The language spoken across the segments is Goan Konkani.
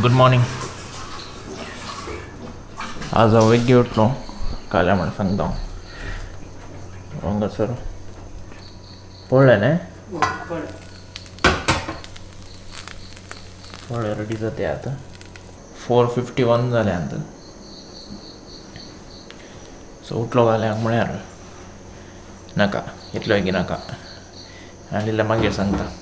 Good morning. आज हांव वेगळी उठलो काल्या म्हण सांगता हांगासर पळ्ळें न्ही, पळय रेडी जाते आतां. 4:51 जालें आतां. सो उठलो घाल्याक म्हळ्यार नाका इतलो बेगीन नाका, आनी मागीर सांगता.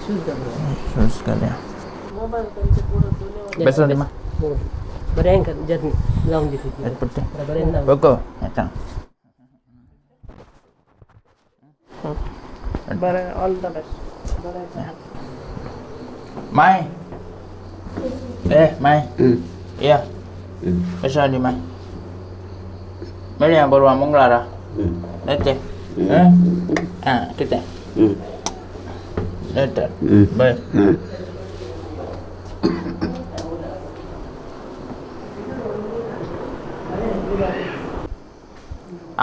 शूज घालया. बेसो मा बरें जर्नी जावन दी. ओके येता. बरें, all the best. My A my या कशें आनी माय मेळया बरोबर मंगळारा येते. आं कितें येता बरें.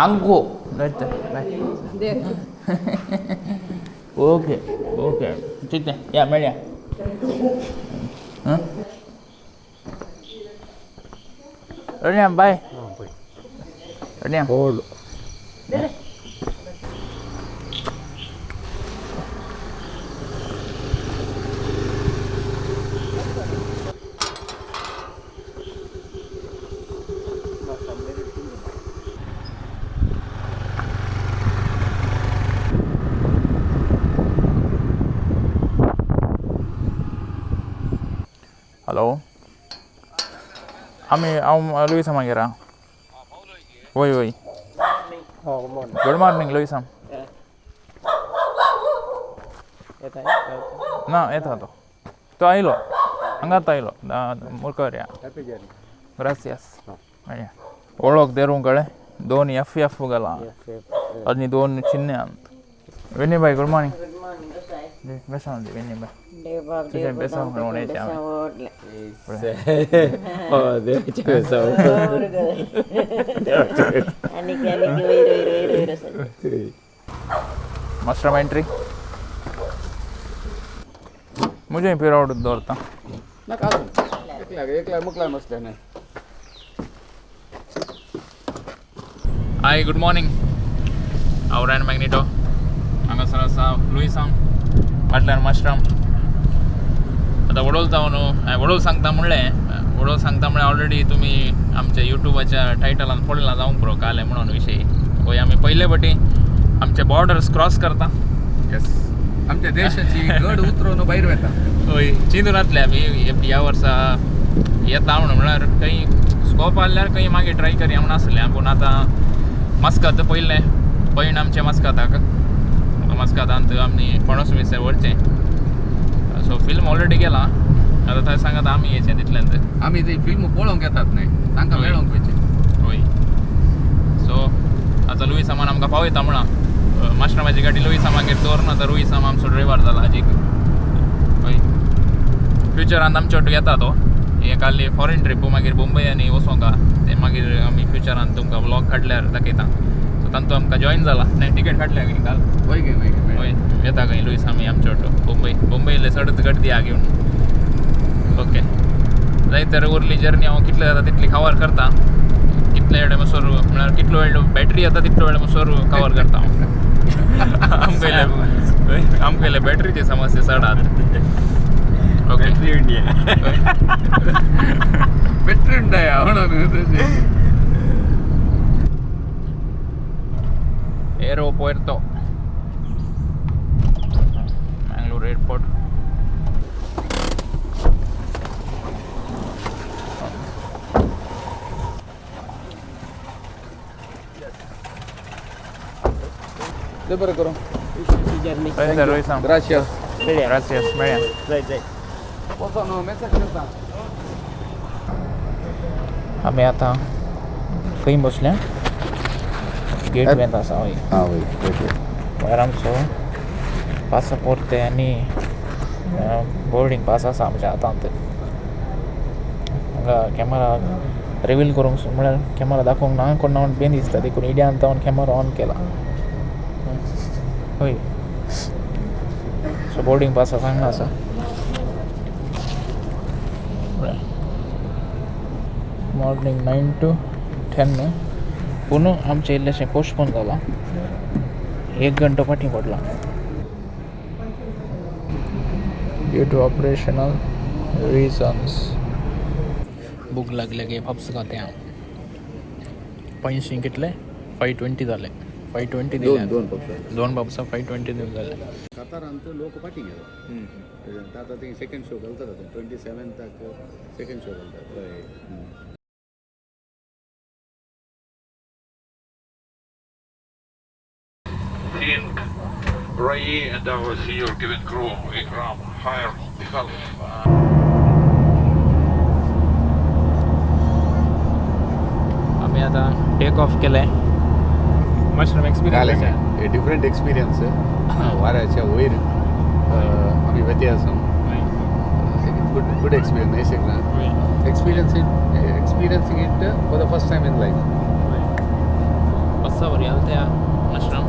अंकू येता बाय. ओके ओके ठीक आहे, या मेळया. रेडी बाय. रेडी. हॅलो, आमी हांव लुईसामागेर आहा. वय वय. गुड मॉर्निंग लुईसाम. ना येता तो, तो आयलो हांगात आयलो मुखार या. ग्रासियास. ओळख देरूं कळ्ळें. दोन एफ एफ घाला आनी दोन चिन्ने आहात. विनी बाय गुड मॉर्निंग. बेसांव दी विनी बाय. तुजें बेसांव म्हणून हांवें. मास्टर एंट्री मुझे पिरावड दवरता. नाका एकल्या एकल्या मुकलाय बसले न्ही. Hi good morning. हांव रायन मॅग्नेटो. हांगासर आसा लुईसाम, फाटल्यान मास्टराम. आतां वडोल जावन हांवें वडोल सांगता म्हणलें, वडोल सांगता म्हळ्यार ऑलरेडी तुमी आमच्या युट्यूबाच्या टायटलान पडला जावंक पुरो कालें म्हणून विशय. पळय आमी पयले फावटी आमचे बॉर्डर्स क्रॉस करता. येस, आमच्या देशाची गड उतरून भायर वता. हय, चिंतून जातलें आमी ह्या वर्सा येता म्हणून, म्हळ्यार खंय स्कोप आहल्यार खंय मागीर ट्राय करया म्हणून आसलें. पूण आतां मस्कत पयलें भयण आमचें मस्कताक, मस्कतांत आमी फणस मिसळ व्हरचें. सो फिल्म ऑलरेडी गेला आतां थंय सांगात आमी येचें तितल्यांत. आमी ती फिल्म पळोवंक येतात न्ही, तांकां मेळोवंक वयचें. हय. सो आतां लुईसामान आमकां पावयता म्हणा. मास्टरामाची गाडी लुईसामागेर दवरना, आतां लुईसाम आमचो ड्रायव्हर जाला आजीक. हय, फ्युचरान आमचे वाटूक येता तो. हे काडली फॉरेन ट्रीप, मागीर मुंबय आनी वचोंक आहा ते मागीर आमी फ्युचरान तुमकां व्लॉग काडल्यार दाखयता. सो तांतू आमकां जॉयन जाला न्ही. टिकेट काडल्या खंय काल. वय गे वय गे. हय, येता खंय लुईस आमी आमचे वाटो मुंबय. मुंबय इल्लें चडच गर्दी आहा घेवन. ओके जाय तर उरली जर्नी हांव कितले जाता तितली कवर करता. कितले वेळ मसोर म्हळ्यार कितलो वेळ बॅटरी येता तितलो वेळ मसोर कवर करता हांव. आमकां आमकां इल्ले बॅटरीची समस्या चड आहा. ओके बॅटरी उंडाया म्हणून तशें. Aeropuerto Mangalore airport. बरें करूं. Sir Luisam. Gracias. Gracias. मेळया. जाय जाय. वचोन मेसेज करता. आमी आतां खंय बसल्या? गेट वेंत आसा. हय. आं वय. भायर आमचो पासापोर्ट आनी बोर्डींग पास आसा आमच्या हातांत. हांगा कॅमेरा रिवील करूंक म्हळ्यार कॅमेरा दाखोवंक ना कोण ना बेन दिसता देखून इड्यान तावन कॅमेरा ऑन केला. हय सो बोर्डींग पास हांगा आसा. मॉर्निंग 9 to 10 न्हू पूण आमचें इल्लेशें पोस्टपोन जालां, 1 घंटो फाटीं पडला ड्यू टू ऑपरेशनल रिजन्स. भूक लागले गे पप्स खाते हांव. पयशे कितले 520 जाले. 520 दिले दोन पप्सां 520 दिवन जाले. कतारांत लोक फाटीं गेलो आतां थंय सेकंड शो घालतात 27 सेकंड शो घालतात. Think Rai and our senior cabin crew Ikram hire behalf. आमी आतां टेक ऑफ केलें. मशरूम एक्सपिरियन्स जालें डिफरंट एक्सपिरियन्स. वाऱ्याच्या वयर आमी वेते आसून good good experience न्हय शकना. Experiencing it for the first time in life. बस्सा बरी आल त्या मशरूम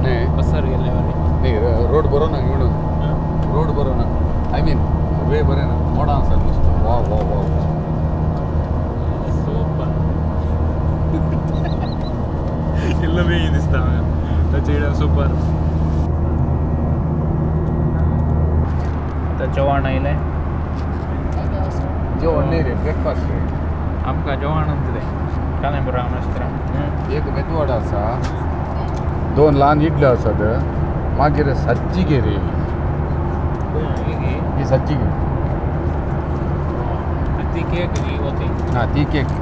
न्हय बस्सार गेल्ले बरी. न्ही रोड बरो ना म्हणून रोड बरो ना, I mean वे बरें ना, मोडां आसा मस्त. वा वा वा सुपर इल्लो बी दिसता ताचे सुपर. आतां जेवण आयलें. जेवण न्ही रे, ब्रेकफास्ट रे. आमकां जेवण तें कालें बरो मशरूम. एक मेदवाडा आसा, 2 ल्हान इडल्यो आसात, मागीर सज्जिगे रे ही सज्जिगे. ती केक ही होती. ना ती केक ही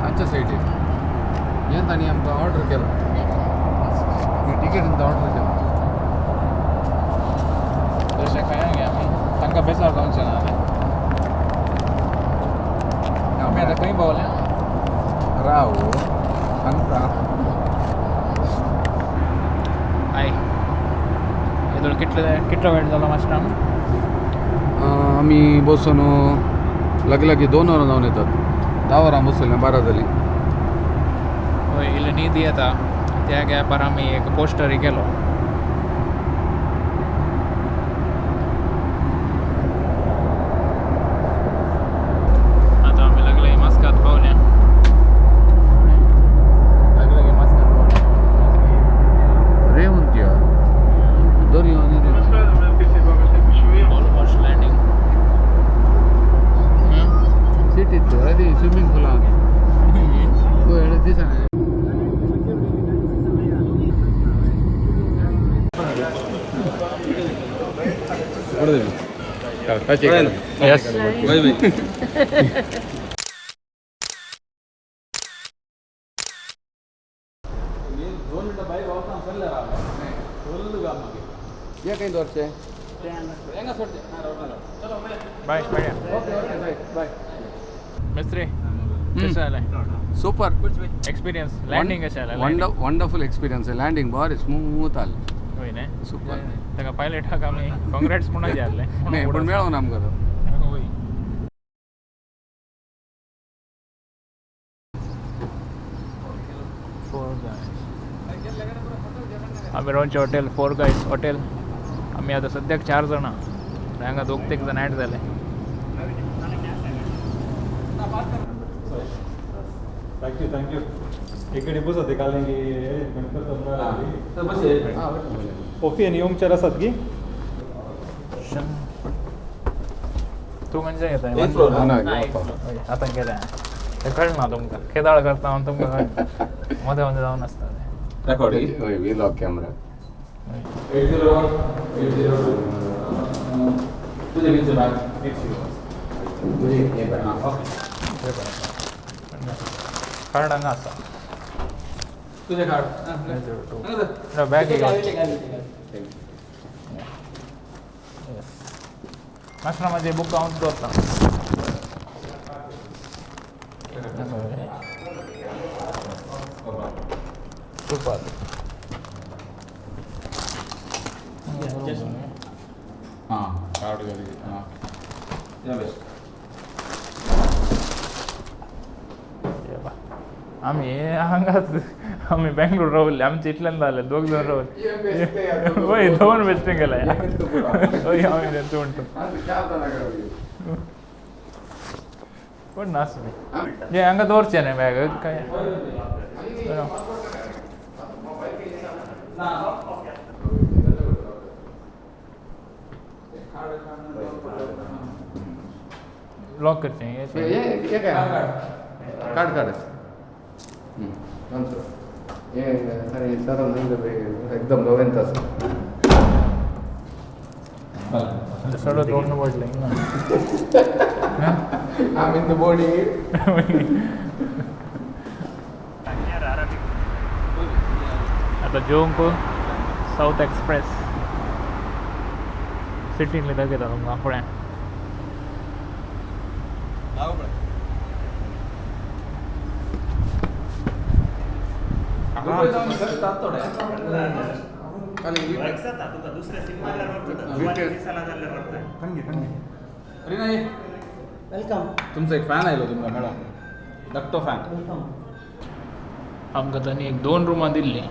आमच्या सायडीन हें तांणी आमकां ऑर्डर केला, टिकेट ऑर्डर केला. तशें खाया गे आमी तांकां बेजार जावचें ना. आमी आतां खंय पावले? राव सांगता. I येदोळ कितले कितलो वेळ जालो मास्टर? आमी बसून लागीं लागीं 2 वरां जावन येतात. 10 वरां बसलें, 12 जालीं. हय इल्ली न्हीद येता. त्या गॅपार आमी एक पोस्टरय केलो. आतां आमी लागले मस्कात पावल्या. लागले मस्कात पावल्या. रे म्हणत्या दर्यो आनी रे. Almost landing. सिटीत ती स्विमींग पुलान पळय दिसना. Yes. हे खंय दवरचें? बाय बाय. ओके ओके बाय बाय. मिस्त्री कशें जालें सुपर एक्सपिरियन्स? लँडींग कशें जालें? Wonderful experience. लँडींग बरें स्मूथ आलें. हय न्ही सुपर. ताका पायलटाक आमी कॉंग्रेट्स म्हणून जाय. न्ही पूण मेळोना आमकां तो. हय. फोर गायज आमी रावचें हॉटेल फोर गायज हॉटेल. आमी आतां सद्याक 4 जाणां, हांगा 2 3 जाण ऍड जाले. Thank you thank you. एक गडी बसत काल अरेंजमेंट करता. कॉफी आनी येवंक आसात की तूं खंयचे घेता? ना आतां केलें तें कळना तुमकां केदाळ करता हांव तुमकां कळना. मदें मदें जावन आसता तें. हय व्लॉग कॅमेरा. 801 802. तुझे बॅग. कार्ड हांगा आसा. तुझे कार्ड. बॅग. मास्टर म्हाजें बूक हांवच दवरता. सुपर. हां कार्ड घाली. हां बेस्ट. आमी हांगाच आमी बेंगलोर रावले, आमचे इतल्यान जाले, दोग जण रावले. वय दोन बेश्टे गेले. हय आमी तेंच म्हणटा. पण नासलें जे हांगा दवरचें न्ही बॅग काय. लॉक करचें. हे काय काड काड हे सर एकदम नवेंत आसा. सगळं दोन पडलें ना. I'm in the body. आता जेवंक साऊथ एक्सप्रेस सिटींतले दाखयता तुमकां फुडें. Welcome. तुमचा एक फॅन आयलो तुमकां मेळोंक, धाकटो फॅन. आमकां तांणी एक दोन रुमां दिल्लीं,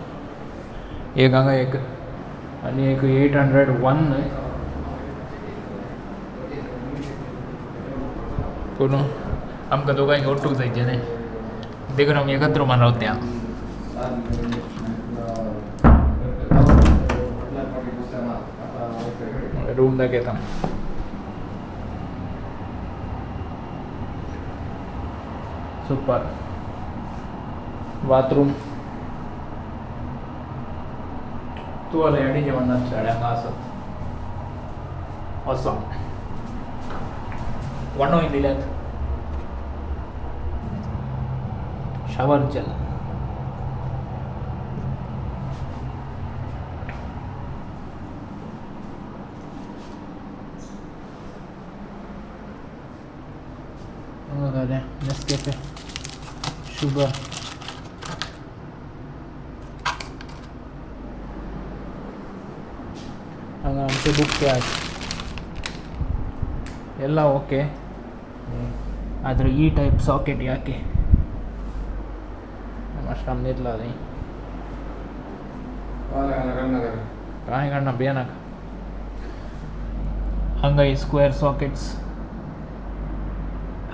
एक हांगा एक आनी एक 801 न्हय. पूण आमकां दोगांयक ओटूक जायचें न्हय, देखून आमी एकाच रुमान रावता. रूम दाखयता. सुपर बाथरूम तूं जाल्यार हेणी जेवण नासलें हांगा आसत असो वणोय दिल्यात. शावर जेल हांगा नेस्कॅफे शुगर. हांगा आमचे बुक कॅश ಎಲ್ಲ ಓಕೆ. ಆದರೆ ಈ ಟೈಪ್ ಸಾಕೆಟ್ ಯಾಕೆ ಅಷ್ಟು ನಮ್ದು ಅದೇ काय काडना भियेनाका. हांगा ही स्क्वेअर सॉकेट्स,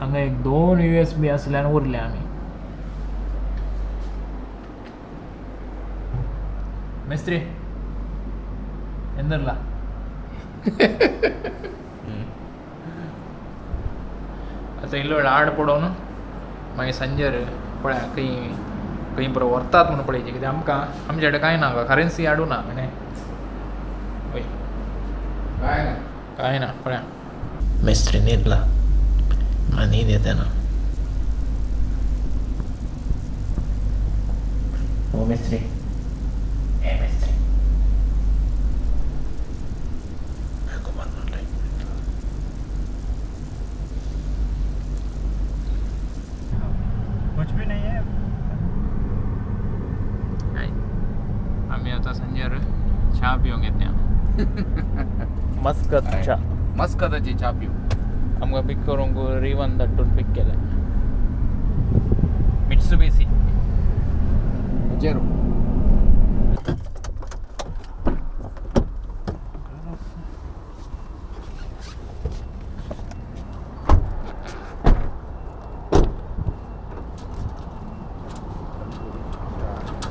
हांगा एक दोन USB आसल्यान उरले आमी. मेस्त्री ಎಂದರ್ಲ आतां इल्लो वेळ आड पडोवन मागीर सांजेर पळया खंय खंय बरो व्हरतात म्हणून पळयचें. कित्याक आमकां आमचे कडेन कांय ना, करन्सी हाडूं ना न्ही. हय काय ना कांय ना पळया. मेस्त्री न्हिदला, म्हाका न्हीद येता ना. ओ मेस्त्री, हे मेस्त्री, कुछ भी नहीं है. आमी आतां सांजेर च्या पिवंक येता. मस्कत च्या. मस्कताची च्या पिव. आमकां पीक करूंक रिवन धाडून पीक केलें. मित्सुबिशी जेरो.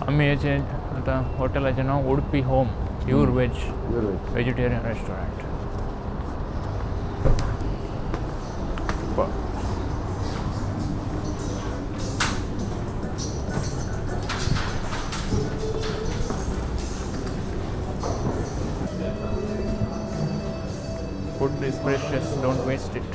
आमी हेचें आतां हॉटेलाचें नांव Udupi home pure veg vegetarian restaurant. Food is precious, don't waste it.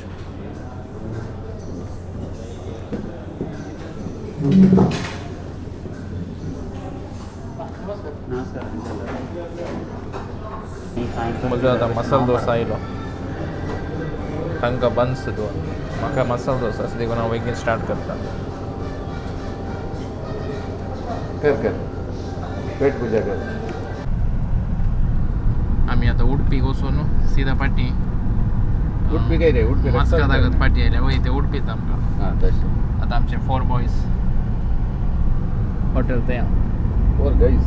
म्हजो आतां मसाल डोसा आयलो. तांकां बन्स दोन, म्हाका मसाल डोसा आसा देखून हांव बेगीन स्टार्ट करता. कर कर पेट पूजा कर. आमी आतां उडपीक वचून सीधा पाटी उडपी काय रे? उडपी मस्कदागत पाटी आयल्या. वय ते उडपीच आमकां. हां तशें. आतां आमचे 4 बॉयज हॉटेल थंय. Poor guys.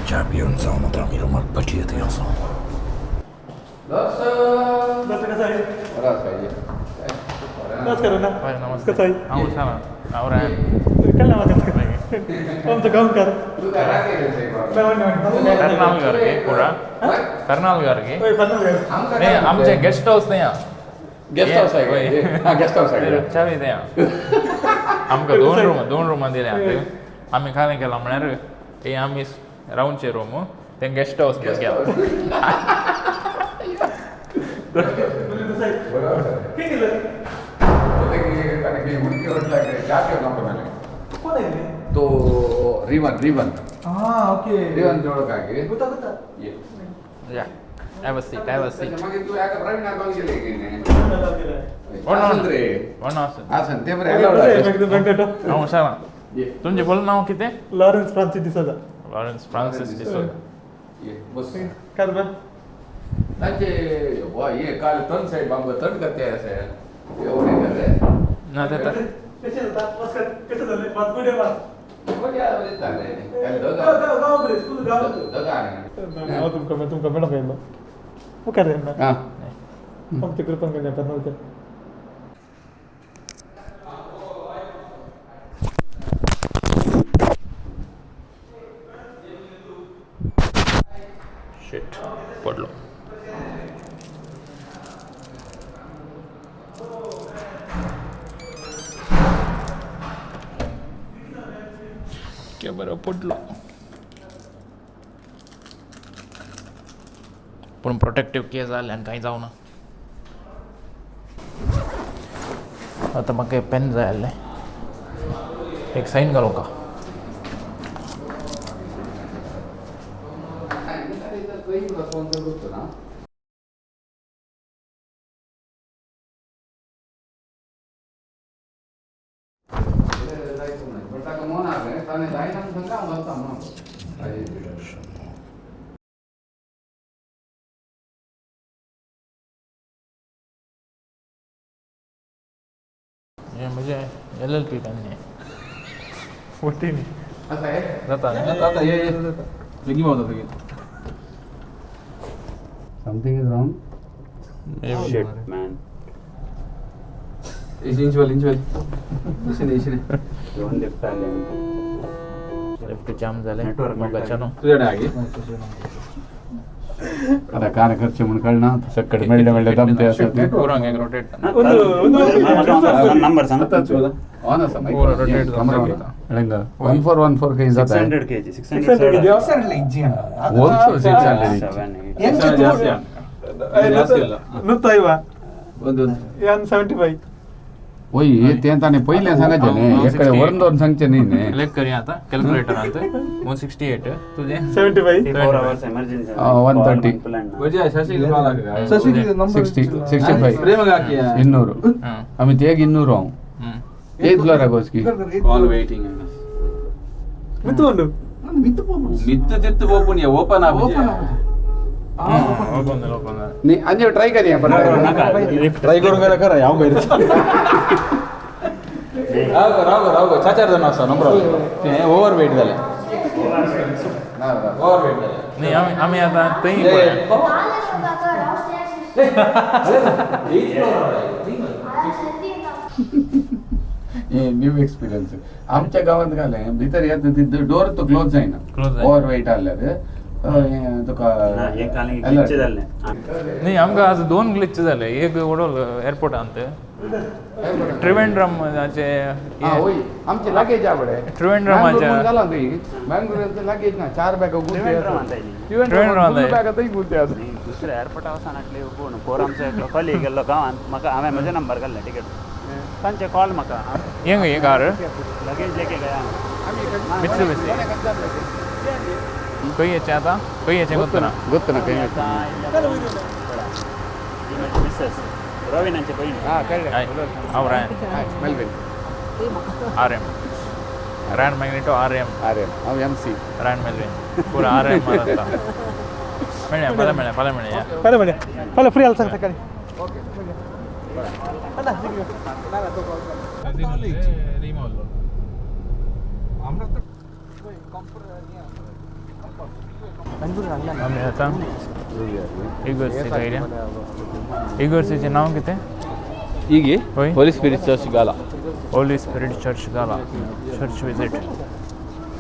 च्या पिवन जावन आतां आमी रुमाक पची थंय आसा. नमस्कार ना. नमस्ते. कसं आहे? हांव हुशार, हांव रायन. आमचं काम कर. कर्नाल गे पुरा कर्नाल गे. नाही, आमचे गेस्ट हाऊस नाही. गेस्ट हाऊस आहे. हा, गेस्ट हाऊस आहे. चावी थंय आमकां दोन रुमां दिल्या. आमी खाली केला म्हळ्यार हे आमी रावचे रूम, ते गेस्ट हाऊस केला. तो रिवन रिवन हां, ओके. रिवन जोडकागे. ಗೊತ್ತಾ ಗೊತ್ತಾ. Yeah, have a seat, have a seat. मागीर तू एका प्रवीण कॉल केले की नाही? वन आसा. आसन ते बरे allowed आहे. हांव हुशार. तुमचें फुल नांव कितें? Lawrence Francis D'Souza. Lawrence Francis D'Souza. ये बस. काल बा तांचे वा ये काल तण साहेब आमकां तण करते असे एवढे करे. ना ते कसे जाता नमस्कार, कसे झाले बात गुडे बात. हांव तुमकां तुमकां मेळोंक आयलो मुखार येना आमच्या ग्रुपान गेले नव्हते. शिट, पडलो. बरं पडलो, पूण प्रोटेक्टीव केस जाल्ल्यान कांय जावना. आतां म्हाका एक पेन जाय आसलें, एक सायन घालूं का? हे म्हणजे एल एल पी पेन न्ही, फोर्टीन जाता न्ही? Something is wrong. Shit, man. दोन दिवसाले लिफ्ट जाम जालें. Network मोगाच्या न्हू. आता कार खर्च म्हणून कळना सकाळी मेळ्ळे मेळ्ळे दमते आसा ते. पुरांक एक रोटेट. नंबर सांग. ऑन आसा. पुरो rotate camera जाता. 1414 खंय जाता. 600 kg, 600. Also 600. 7 8. नुसतं आयवा एन 75. ओय, तें ताणें पयलें सांगाचें न्ही, एक कडेन व्हरून दवरून सांगचें न्ही न्ही. क्लिक करया आतां कॅल्क्युलेटरांत. 168 तुजें. 75. 4 hours emergency. 130. 60. 60 65 200. हां. आमी ते एक 200 हांव एथ फ्लोराक वच की. ಕಾಲ್ ವೇಟಿಂಗ್. ಮಿತ್ತು ಮಿತ್ತು ತಿತ್ತು ಓಪನ್ ಓಪನ್ ಆಪುಜಿ. ओपन जालें, ओपन जालें. न्ही, आनी ट्राय करया. ट्राय करूंक जाल्यार खरें हांव भायर. राव राव राव, चार जण आसा नंबर. ते ओवर वेट जालें, ओवर वेट जालें. न्ही, आमी आमी आतां थंय पळया. हे न्यू एक्सपिरियन्स. आमच्या गावात घालें भितर येता ती डोर तो क्लोज जायना. Close जायना. ओवर वेट आहल्यार तुका. हे काल ग्लिच जाल्लें. न्ही, आमकां आज दोन ग्लिच जाले. एक उडोल एअरपोर्टांत त्रिवेंद्रमाचे. हा वय, आमचे लगेज आवडे. त्रिवेंद्रमाच्या जाला थंय मँगलोरांत लगेज ना, चार बॅगां गुंते. त्रिवेंद्रमांत आयली. त्रिवेंद्रमांत आयली. बॅगां थंय गुंते आसा. दुसऱ्या एअरपोर्टा वचून हाडली. पूण पोर आमचो एकलो कॉलेज गेल्लो गांवांत, म्हाका हांवें म्हजो नंबर घाल्ले टिकेट तांचे कॉल म्हाका. हें खंय कार? लगेज लेके गया. मित्सुबिशी. खंय येचें आतां, खंय येचें गोत्तना. गोत्तना खंय. मिसेस रवीनाचे बहीण. हा, कळ्ळें. हय, हांव रायन. हय, Melvin. R M, Ryan Magneto R M. R M, हांव एम सी. रायन मेलवीन पुरा आर एम मारता. मेळ्ळ्या, फाल्यां मेळ्ळ्या, फाल्यां मेळ्ळ्या. फाल्यां मेळया, फाल्यां फ्री आसा सकाळी. आमी आतां इगर्जीक आयल्या. इगर्जीचें नांव कितें? ಹೀಗೆ होय. Holy Spirit Church Gala. Holy Spirit Church Gala church visit.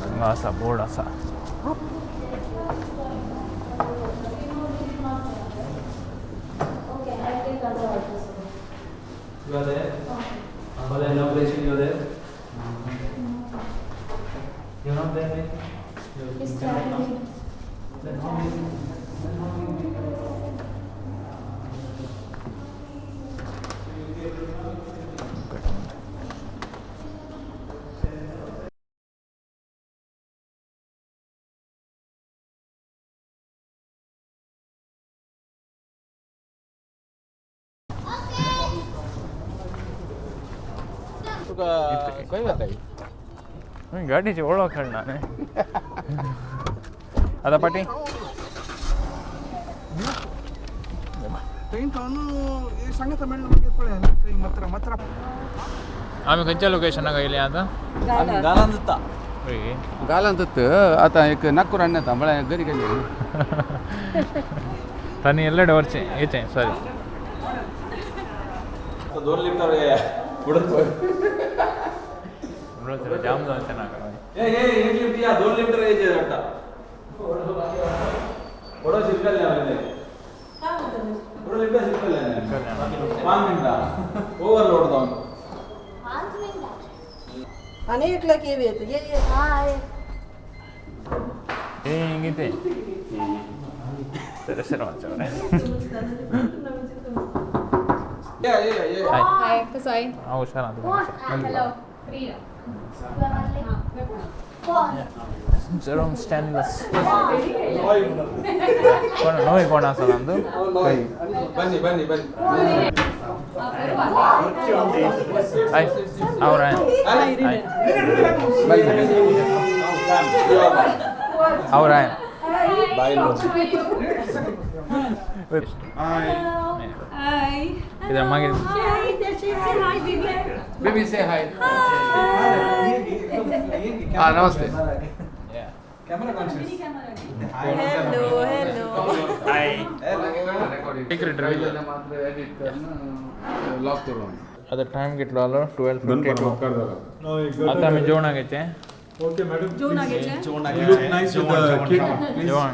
हांगा आसा बोर्ड आसा. तुका खंय वताय? गाडीची वळख कळना न्ही आतां पाटी. आमी खंयच्या लोकेशनाक आयले आतां? गालान जाता. हय. गालान जाता आतां एक नागपूर हाडून येता म्हळ्यार घरी गेले. तांणी एल्लेडे वरचें येचें सॉरी. दोन लिफ्टार जाम जावचें नाका. ए ए एक लिफ्ट या दोन लिफ्टर यायचे वाटता. थोडं शिरकले थोडं लिफ्ट शिरकले 5 मिनिटां ओव्हरलोड जावन. आनी एकलो केवी येता ये ये. हाय. हे कितें तशें वचचें. हाय. हाय, कसो आहे? हांव हुशार आहा. तुमी कशें? Hello. Priya. Jerome Stainless. कोण नोय कोण आसा नंदू? बन्नी बन्नी बन्नी. हाय. हांव रायन. हाय. हांव रायन. हाय. कित्याक मागीर बेबी से हाय. हां नमस्ते. Hello hello. Secret reveal. Lock करून आतां टायम कितलो जालो? 12:52. आतां आमी जेवणाक येचें. Okay madam. जेवण.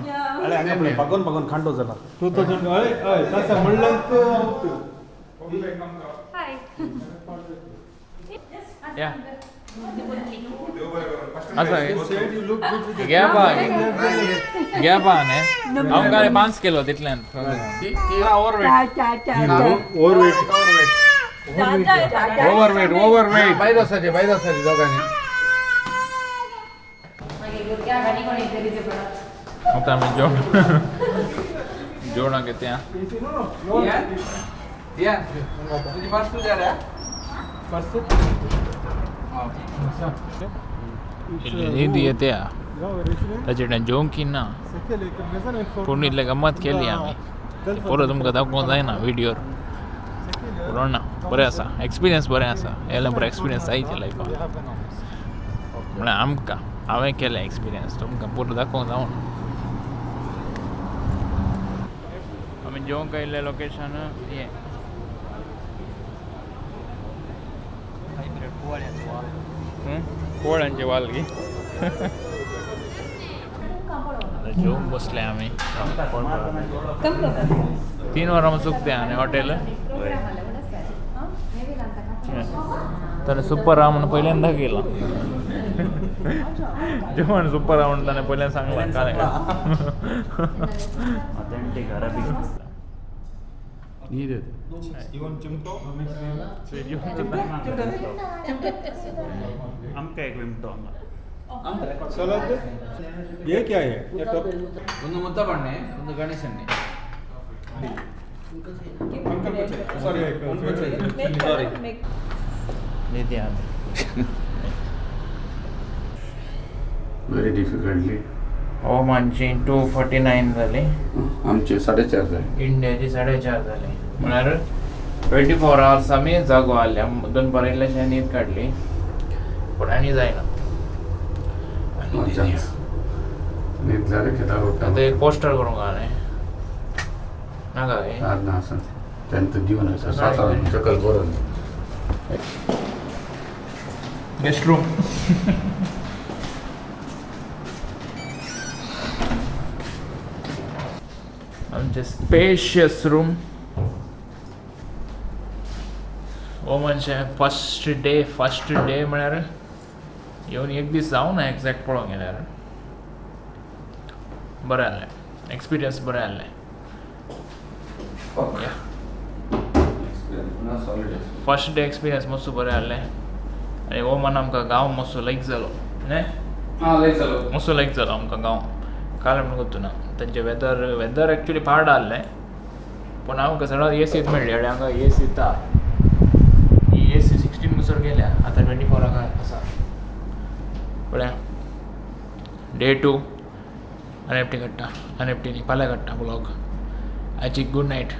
बघून बघून खांडो झाला. 2000 हय हय तशें म्हणल्यार. हाय. या. आसा गॅप गॅप आहा न्ही. हांव काल 5 किलो तितल्यान. ओव्हरवेट ओव्हरवेट ओव्हरवेट भायर वचपाचें भायर वचपाचें दोगांनी. आतां आमी जेवण जेवणाक येता. तुझी पर्स तुझ्या रे? न्हीद येते ताचे कडेन जेवंक ना पूण इतले गम्मत केली आमी. परत तुमकां दाखोवंक जायना व्हिडियोर. पूण ना बरें आसा एक्सपिरियन्स बरें आसा. येयलें बरें एक्सपिरियन्स जायचे लायफान म्हळ्यार आमकां हांवें केलें एक्सपिरियन्स तुमकां पुरो दाखोवंक जावना. आमी जेवंक आयिल्लें लोकेशन हें. कोळ्यांची वाल गी. जेवंक बसले आमी. 3 वरां चुकते आनी हॉटेल. ताणें सुपर हा म्हणून पहिल्यांदा केला जेवण. सुपर हा म्हणून ताणें पयल्यान सांगलां काल. Authentic Arabic. आमकां एक विमटो हांगा. ये क्या है? ಒಂದು ಮುತ್ತಬಣ್ಣೆ ಒಂದು ಗಣೇಶನ್ನೇ. व्हेरी डिफिकल्टली. हवामानची 2:49 जाली. आमचे 4:30 जाले. इंडियाची 4:30 जाली म्हळ्यार 24 आवर्स आमी जागो आहले. दनपार इल्लेशें न्हीद काडली पूण आनी जायना. न्हिदल्यार खेताक उठ्ठा. आतां एक पोस्टर करूंक आहा नाका काय? ना आसा तेंत दिवन आसा सातां चकल बरोवन. गेस्ट रूम आमचे स्पेशियस रूम. हो म्हणजे फर्स्ट डे, फर्स्ट डे म्हळ्यार येवन एक दीस जावना एग्जॅक्ट पळोवंक गेल्यार. बरें आहलें, एक्सपिरियन्स बरें आहलें. फर्स्ट डे एक्सपिरियन्स मस्त बरें आहलें आनी हो मन आमकां गांव मस्त लायक जालो न्ही? आं, लायक जालो. मस्त लायक जालो आमकां गांव. काल म्हणून गोत्तू ना तेंचे वेदर, वेदर एक्चुली पाड आहलें पूण आमकां सगळ्याक एसीत मेळ्ळी. आनी हांगा एसी येता, ही एसी 16 म्हणसर गेल्या, आतां 24 आसा. पळया डे 2 आनी एपटी काडटा आनी एपटी न्ही, फाल्यां काडटा ब्लॉग. आजी गूड नायट.